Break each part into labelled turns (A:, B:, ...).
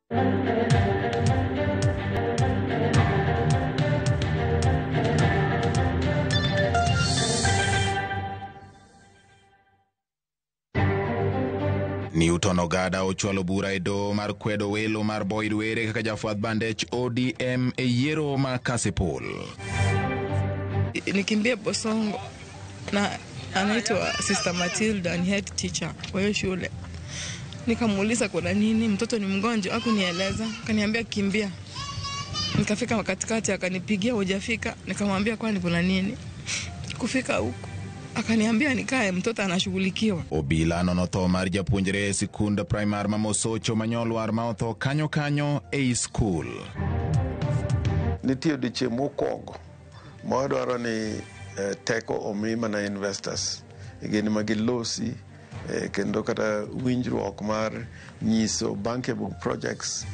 A: Newton Ogada ochwalo bura e doho mar kwedo welo mar Boyd Were kaka jafwadh bandech ODM e yiero ma Kasipul.
B: Nikimbie Bosongo na anaitwa Sister Matilda, ni head teacher kwa hiyo shule. Nikamuuliza kuna nini, mtoto ni mgonjwa, hakunieleza, akaniambia kimbia. Nikafika katikati, akanipigia hujafika, nikamwambia kwani kuna nini? Kufika huko akaniambia nikae, mtoto anashughulikiwa.
A: Obila nono tho mar japuonjre e sikund primar ma Mosocho manyolwar ma otho kanyo kanyo ei skul.
C: Nitie odiechieng' mokwongo ma wadwaro ni teko omi mana investors gin ma gilosi kendo kata winjruok mar nyiso bankable projects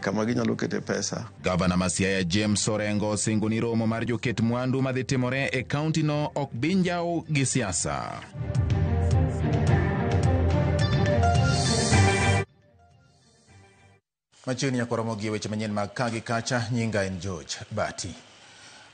C: kama ginyalo kete pesa.
A: Gavana ma Siaya James Orengo osingo ni romo mar joket mwandu madhi timore e kaunti no ok bi njaw gi siasa. Machiegni nyaka waromo gi weche manyien mag ka gi kacha, nyinga en George Bati.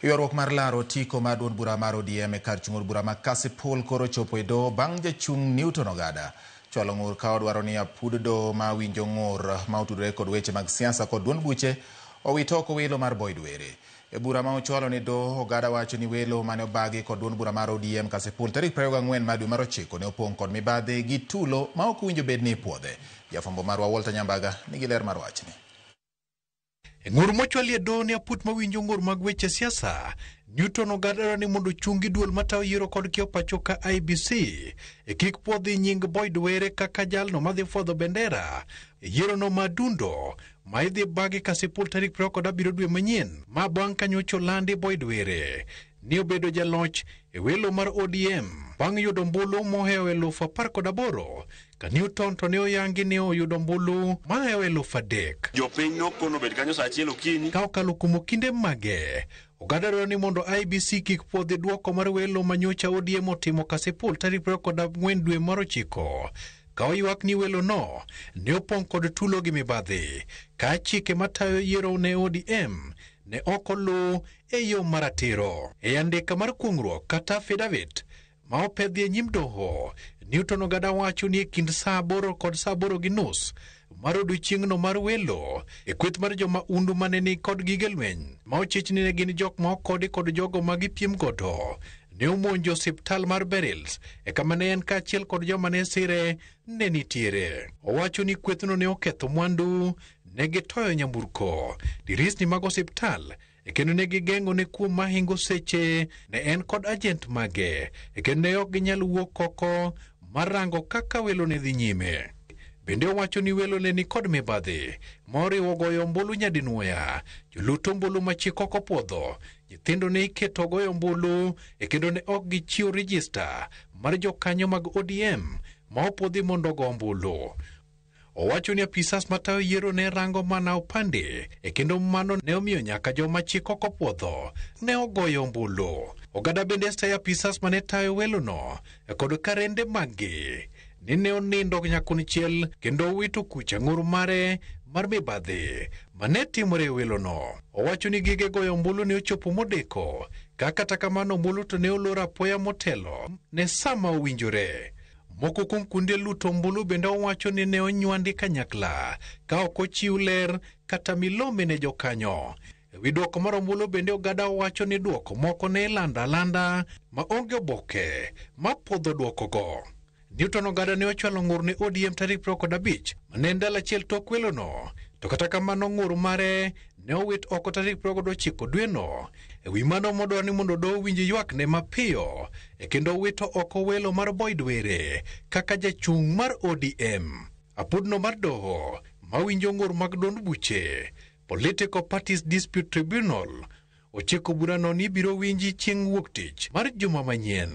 A: Ywaruok mar laro otiko mar duond bura mar ODM e kar chung' od bura ma Kasipul koro chopo e doho bang' jachung' Newton Ogada chwalo ng'ur ka odwaro ni apud doho ma winjo ng'ur ma otudore kod weche mag siasa kod duond buche owit oko welo mar Boyd Were. E bura ma ochwalo ne doho, Ogada wacho ni welo mane obagi kod duond bura mar ODM Kasipul tarik 24 mar dwe mar ochiko ne opong' kod mibadhi gi tulo ma ok owinjo bed ni ipuodhe. Jafwambo marwa Walter Nyambaga nigi ler mar wachni.
D: E ng'ur mochwali e doho ne aput mawinjo ng'ur mag weche siasa, Newton Ogada dwaro ni mondo ochung gi duol matayo yiero kod kiewo pacho ka IEBC e kik puodhi nying Boyd Were kaka jalno madhi fwadho bendera e yierono ma Dundo ma idhi bagi Kasipul tarik 27 dwe manyien ma bang' ka nyocha olandi Boyd Were ni obedo jaloch e welo mar ODM bang' yudo ombulu mohewo 18,000 ka Newton to ne oyangi ni oyudo ombulu mahewo 3,000.
E: Jopiny nokono obed kanyo saa 1 okinyi.
D: Ka okalo kuom okinde mage, Ogada dwaro ni mondo IEBC kik puodhi dwoko mar welo ma nyocha ODM otimo Kasipul tarik 24 dwe mar ochiko. Ka oywak ni welo no ne opong' kod tulo gi mibadhi, ka chike matayo yiero ne ODM ne ok oluw e yo maratiro. E andika mar kuong'ruok kata affidavit ma opedhi e nyim doho, Newton Ogada wacho ni e kind saa 8 kod saa 8:30 mar odiochieng'no mar welo e kweth mar joma undu mane ni kod gige lweny ma ochich ni ne gin jok ma okodi kod jogo ma gipiem godo ne omonjo osiptal mar Beryls e kama ne en kaachiel kod joma ne sire ne nitiere. Owacho ni kwethno ne oketho mwandu, ne gitoyo nyamburko, dirisni mag osiptal e kendo ne gigeng'o ne kuom mahingo seche ne en kod ajent mage e kendo ne ok ginyal wuok oko mar rango kaka welo ne dhi nyime. Bende owacho ni welo ne ni kod mibadhi ma oriwo goyo ombulu nyadinwoya, jolut ombulu ma chik ok opuodho, nyithindo ne iketo goyo ombulu e kendo ne ok gichiwo rejista mar jokanyo mag ODM ma opuodhi mondo ogo ombulu. Owacho ni apisas matayo yiero ne rango mana opande e kendo mano ne omiyo nyaka joma chik ok opuodho ne ogoyo ombulu. Ogada bende sayo apisas mane tayo welono kod karende maggi ni ne onindo nyakonchiel kendo owito kucha ng'ur mare mar mibadhi mane timore e welono. Owacho ni gige goyo ombulu ne ochopo modeko, ka kata kamano ombulu to ne olor apoya motelo ne sama owinjore. Moko kuom kuonde luto ombulu bende owacho ni ne onywandi kanyakla ka ok ochiw ler kata milome ne jokanyo. E wi dwoko mar ombulu bende Ogada owacho ni dwoko moko ne ilando alanda ma onge oboke ma puodho dwokogo. Newton Ogada ne ochwalo ng'ur ne ODM tarik 25 ma ne en ndalo achiel tok welono, to kata kamano ng'ur mare ne owit oko tarik 29 dweno. E wi mano modwaro ni mondo doho owinj ywakne mapiyo e kendo owito oko welo mar Boyd Were kaka jachung' mar ODM. Apudno mar doho mawinjo ng'ur mag duond buche Political Parties Dispute Tribunal ochiko burano ni ibiro winji chieng' wuok tich mar juma manyien.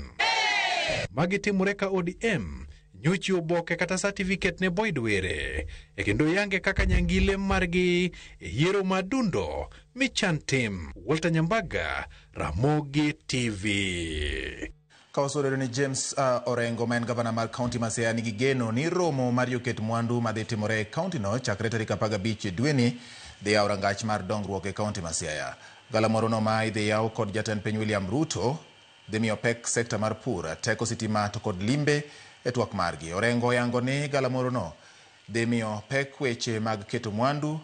D: Magi timore ka ODM nyochiwo oboke kata certificate ne Boyd Were e kendo yange kaka nyangile margi e yiero ma Dundo michan tim. Walter Nyambaga, Ramogi TV.
A: Ka wasudore ni James Orengo ma en gavana mar kaunti ma Siaya nigi geno ni romo mar joket mwandu madhi timore e kaunti no chakre tarik 15 dweni dhi yawo rangach mar dongruok e kaunti ma Siaya. Galamoro no ma idhi yaw kod jatend piny William Ruto dhi miyo pek sekta mar pur, teko sitima to kod limbe e twak margi. Orengo oyango ni galamoro no dhi miyo pek weche mag keto mwandu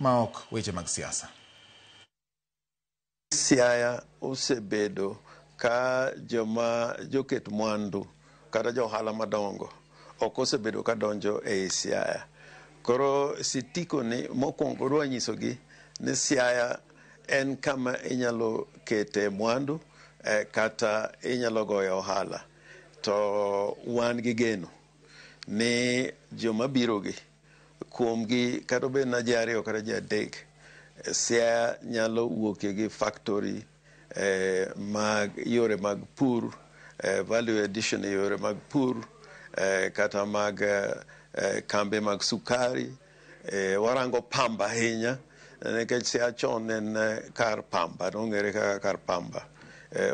A: ma ok weche mag siasa.
C: Siaya osebedo ka joma joket mwandu kata jo ohala madongo ok osebedo ka donjo ei Siaya. Koro sitiko ni mokwongo dwa nyisogi ni Siaya en kama inyalo kete mwandu kata inyalo goyo ohala. To wan gi geno ni joma birogi kuomgi kata obed na ji ariyo kata ji adek, Siaya nyalo wuokie gi factory mag yore mag pur, value addition e yore mag pur, kata mag kambe mag sukari. Warango pamba ahinya nikech Siaya chon en kar pamba, nong'ere kaka kar pamba.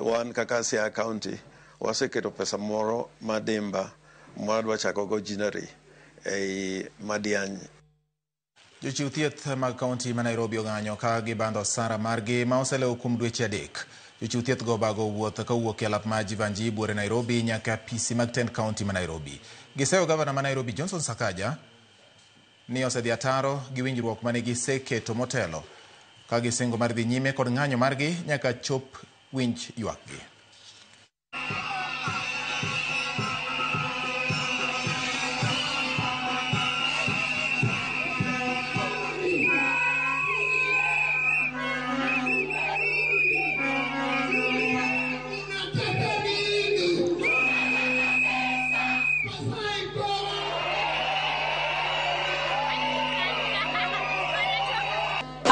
C: Wan kaka Siaya County waseketo pesa moro madimba mwadwa chako go ginnery ei Madiany.
A: Jochiw thieth mag kaunti ma Nairobi ong'anyo ka gibando osara margi ma oselewo kuom dweche 3. Jochiw thieth go obago wuoth kowuok e alap mar Jivanji buore Nairobi nyaka apisi mag tend kaunti ma Nairobi. Giseyo gavana ma Nairobi Johnson Sakaja ni osedhi ataro gi winjruok mane giseketo motelo ka gisingo mar dhi nyime kod ng'anyo margi nyaka chop winj ywakgi.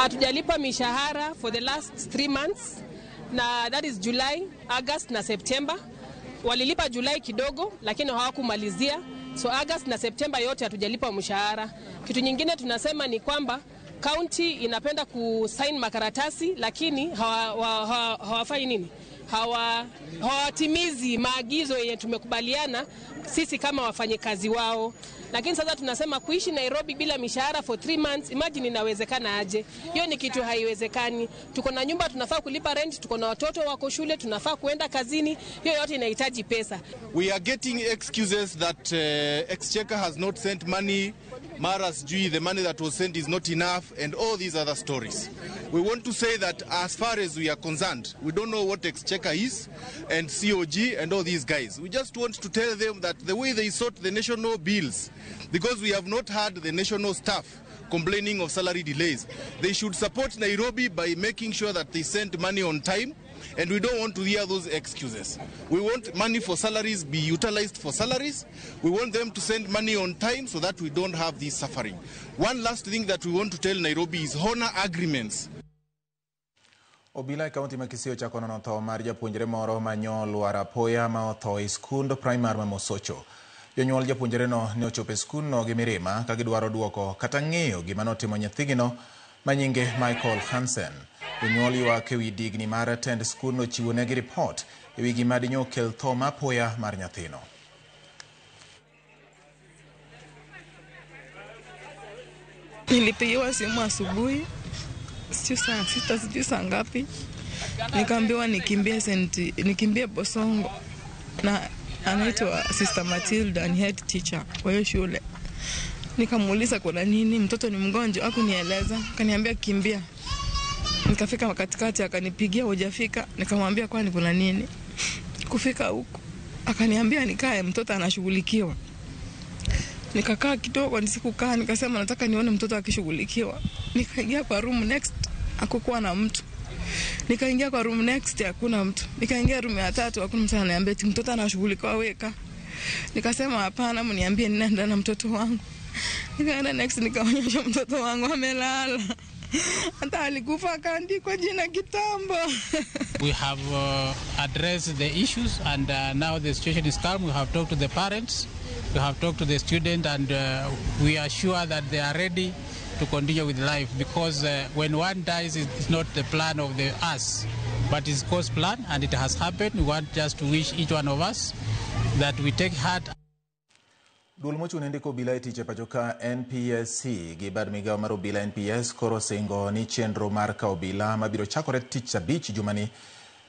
F: Hatujalipa mishahara for the last 3 months, na that is July, August na September. Walilipa July kidogo lakini hawakumalizia. So August na September yote hatujalipa mshahara. Kitu nyingine tunasema ni kwamba county inapenda kusign makaratasi lakini hawafai nini? Hawatimizi maagizo yenye tumekubaliana sisi kama wafanyikazi wao. Lakini sasa tunasema kuishi Nairobi bila mishahara for 3 months, imagine inawezekana aje? Hiyo ni kitu haiwezekani. Tuko na nyumba tunafaa kulipa rent, tuko na watoto wako shule, tunafaa kuenda kazini, hiyo yote inahitaji pesa.
G: We are getting excuses that Exchequer has not sent money, mara sijui the money that was sent is not enough, and all these other stories. We want to say that as far as we are concerned, we don't know what Exchequer is and COG and all these guys. We just want to tell them that the way they sort the national bills, because we have not had the national staff complaining of salary delays, they should support Nairobi by making sure that they send money on time, and we don't want to hear those excuses. We want money for salaries be utilized for salaries. We want them to send money on time so that we don't have this suffering. One last thing that we want to tell Nairobi is honor agreements.
A: Obila e kaunti ma Kisii ochako nono tho mar japuonjre moro ma nyolwar apoya ma otho e skund primar ma Mosocho. Jonyuol japuonjreno ne ochopo e skundno gi mirima ka gidwaro duoko kata ng'eyo gima notimo nyathigino ma nyinge Michael Hansen. Jonyuol ywak ewi digni mar tend skundno chiwo negi ripot ewi gima dinyo kel tho ma apoya mar nyathino.
B: Nilipigiwa simu asubuhi, sijui saa 6, sijui saa ngapi, nikaambiwa nikimbie senti, nikimbie Bosongo, na anaitwa Sister Matilda, ni head teacher wa hiyo shule. Nikamuuliza kuna nini, mtoto ni mgonjwa, hakunieleza, akaniambia kimbia. Nikafika katikati akanipigia hujafika, nikamwambia kwani kuna nini. Kufika huko akaniambia nikae, mtoto anashughulikiwa. Nikakaa kidogo, nisikukaa, nikasema nataka nione mtoto akishughulikiwa. Nikaingia kwa room next, hakukuwa na mtu. Nikaingia kwa room next, hakuna mtu. Nikaingia room ya tatu, hakuna mtu. Ananiambia eti mtoto anashughulikiwa, weka. Nikasema hapana, mniambie ninaenda na mtoto wangu. Nikaenda next, nikaonyesha mtoto wangu amelala. Hata alikufa akaandikwa jina kitambo.
H: We have addressed the issues and now the situation is calm. We have talked to the parents, we have talked to the student, and we are sure that they are ready to continue with life, because when one dies, it's not the plan of the us. But it's God's plan and it has happened. We want just to wish each one of us that we take heart.
A: Duol mochung' ne ndiko obila e tich e pacho ka NPSC gi bad migawo mar obila NPS koro singo ni chenro mar kawo obila mabiro chakore tich abich jumani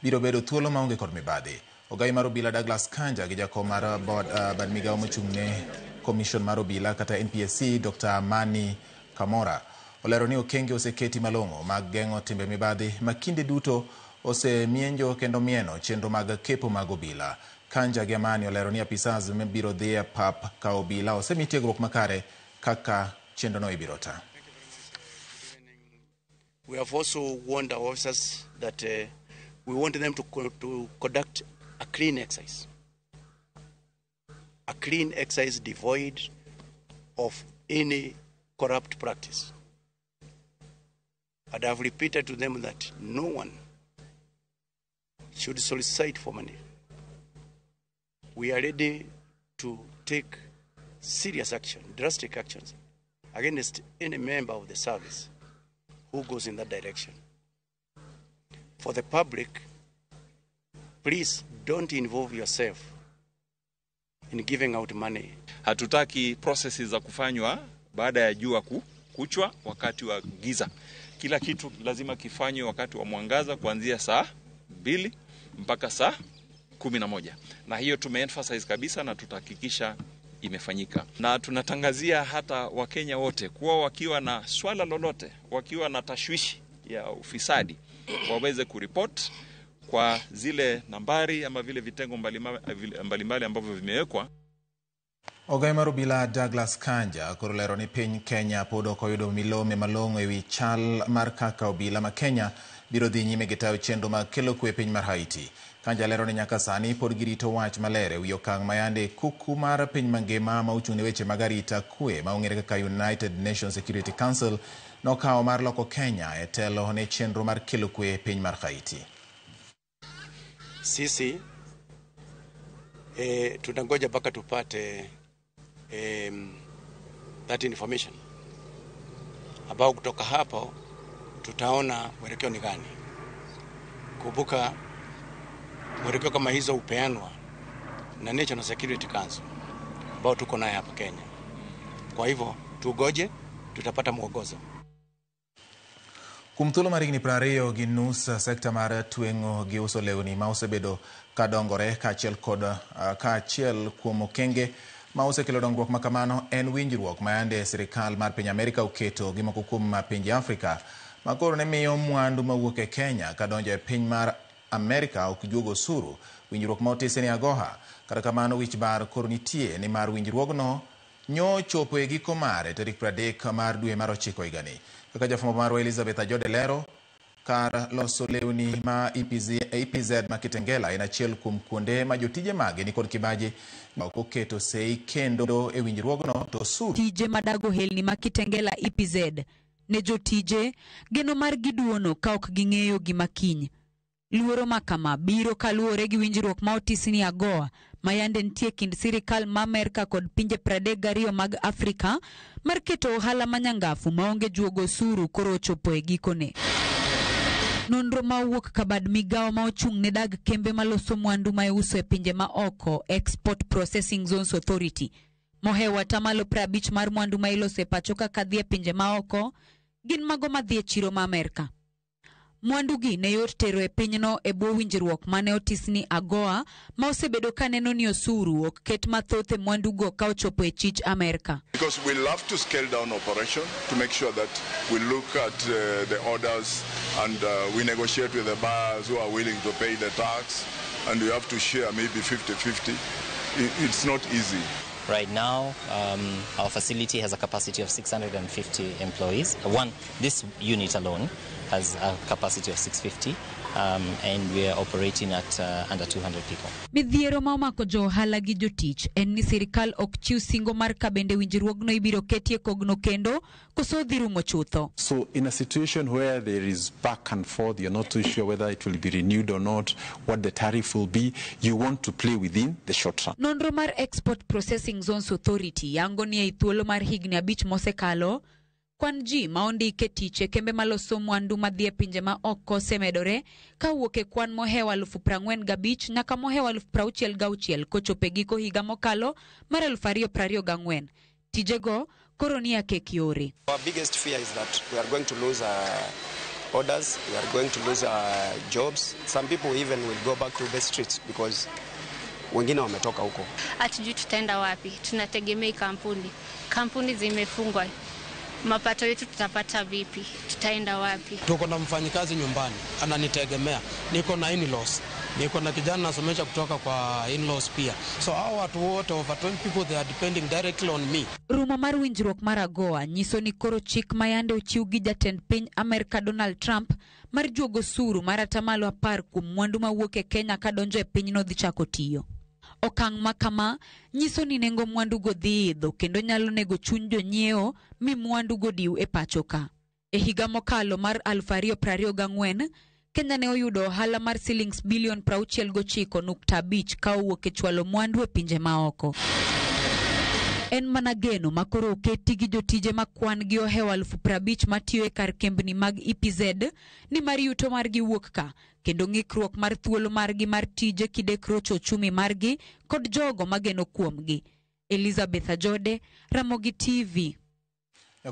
A: biro bedo thuolo maonge kod mibadhi. Ogai mar obila Douglas Kanja gi jakom mar bad migawo mochung' ne komishon mar obila kata NPSC Dr. Amani Kamora olero ni okenge oseketi malong'o mag geng'o timbe mibadhi ma kinde duto osemienjo kendo mieno chenro mag kepo mag obila. Kanja gi Amani olero ni apisas mabiro dhi e pap ka obila osemi tiegruok makare kaka chenrono ibiro ta.
I: We have also warned our officers that we want them to conduct a clean exercise. A clean exercise devoid of any corrupt practice. And I've repeated to them that no one should solicit for money. We are ready to take serious action, drastic actions, against any member of the service who goes in that direction. For the public, please don't involve yourself in giving out money.
J: Hatutaki processes za kufanywa baada ya jua kuchwa wakati wa giza. Kila kitu lazima kifanywe wakati wa mwangaza kuanzia saa 2 mpaka saa 11. Na hiyo tumeemphasize kabisa na tutahakikisha imefanyika. Na tunatangazia hata Wakenya wote kuwa wakiwa na swala lolote, wakiwa na tashwishi ya ufisadi, waweze kuripot kwa zile nambari ama vile vitengo mbalimbali ambavyo vimewekwa.
A: Ogai mar obila Douglas Kanja koro lero ni piny Kenya pod ok oyudo milome malong'o ewi chal mar kaka obila ma Kenya biro dhi nyime gi tayo chenro mag kelo kwe e piny mar Haiti. Kanja lero ni nyaka sani pod girito wach maler ewi okang' ma yande kuku mar piny mangima ma ochung' ne weche mag arita kwe ma ong'ere kaka United Nations Security Council nokawo mar loko Kenya e telo ne chenro mar kelo kwe e piny mar Haiti.
I: Sisi tunangoja mpaka tupate that information ambao kutoka hapo tutaona mwelekeo ni gani. Kumbuka mwelekeo kama hizo upeanwa na National Security Council ambao tuko naye hapa Kenya. Kwa hivyo tugoje, tutapata mwongozo.
A: Kuom thuolo mar higni 20.5 sekta mar tweng'o gi uso lewni ma osebedo kadongore kaachiel kuom okenge ma osekelo dongruok ma kamano en winjruok ma yande sirikal mar piny Amerika oketo gi moko kuom pinje Afrika ma koro ne miyo mwandu mawuok e Kenya kadonjo e piny mar Amerika ok juog osuru. Winjruok ma otisi ni AGOA. Kata kamano wich bar koro nitie ni mar winjruogno nyochopo e giko mare tarik 30 mar dwe mar 9 higani. Kaka jafwambo marwa Elizabeth Ajode lero, kar loso lewni ma EPZ ma Kitengela en achiel kuom kuonde ma jotije mage nikod kibaji ma ok oketo sei kendo e winjruogno to osuru.
K: Tije madago helni ma Kitengela EPZ ne jotije geno mar giduono ka ok ging'eyo gima kiny. Luoro makama biro kaluwore gi winjruok ma otisi ni AGOA ma yande nitie kind sirikal ma Amerka kod pinje 32 mag Afrika mar keto ohala manyangafu maonge juogo osuru koro ochopo e gikone. Nonro ma owuok kabad migawo ma ochung' ne dag kembe maloso mwandu ma iuso e pinje ma oko Export Processing Zones Authority mohewo atamalo 50 mar mwandu ma iloso e pacho kaka dhi e pinje ma oko gin mago madhi e chiro ma Amerka. Mwandu gi ne yot tero e pinyno e bwo winjruok mane otis ni AGOA ma osebedo ka neno ni osuru ok ket mathoth e mwandugo ka ochopo e chich Amerka.
L: Because we love to scale down operation to make sure that we look at the orders and we negotiate with the buyers who are willing to pay the tax, and we have to share maybe 50-50. It's not easy.
M: Right now, our facility has a capacity of 650 employees. This unit alone has a capacity of 650, and we are operating at under 200 people.
K: Midhiero ma omako jo ohala gi jotich en ni sirikal ok chiw singo mar ka bende winjruogno ibiro ketie kogno kendo koso dhi rumo chutho.
N: So in a situation where there is back and forth, you're not too sure whether it will be renewed or not, what the tariff will be, you want to play within the short run.
K: Nonro mar Export Processing Zones Authority yango ni ei thuolo mar higni 5 mosekalo, Kwan ji ma ondik e tich e kembe maloso mwandu madhi e pinje ma oko osemedore kawuok e kwan mohewo 45,000 nyaka mohewo 66,000 kochopo e giko higa mokalo mar 2024. Tijego koro ni akek yore.
O: Our biggest fear is that we are going to lose orders, we are going to lose jobs. Some people even will go back to the streets because wengine wametoka huko.
P: Hatujui tutaenda wapi, tunategemea kampuni. Kampuni zimefungwa, mapato yetu tutapata vipi? Tutaenda wapi?
Q: Tuko na mfanyikazi nyumbani ananitegemea, niko na in-laws, niko na kijana nasomesha kutoka kwa in-laws pia. So hao watu wote, over 20 people, they are depending directly on me.
K: Rumo mar winjruok mar AGOA nyiso ni koro chik ma yande ochiw gi jatend piny Amerka Donald Trump mar juogo osuru mar 10% kuom mwandu mawuok e Kenya kadonjo e pinyno dhi chako tiyo. Okang' ma kama nyiso ni nengo mwandugo dhi idho kendo nyalo nego chuny jonyiewo mi mwandugo diw e pacho ka. E higa mokalo mar 2024, Kenya ne oyudo ohala mar silings bilion 69.5 ka owuok e chwalo mwandu e pinje maoko. En mana geno ma koro oketi gi jotije ma kwan gi ohewo 50,000 matiyo e kar kembni mag EPZ ni mar yuto margi wuok ka kendo ng'ikruok mar thuolo margi mar tije kidek rocho ochumi margi kod jogo mageno kuomgi. Elizabeth Ajode, Ramogi TV.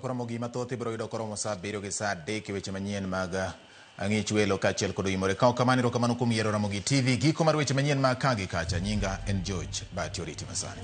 A: Ramogi mathoth ibiro yudo koromo saa 7 gi saa 3 e weche manyien mag ang'ich welo kaachiel kod oyimore. Ka ok kamano, erokamano kuom yiero Ramogi TV. Giko mar weche manyien mag ka gi kacha. Nyinga en George Bati, oriti masani.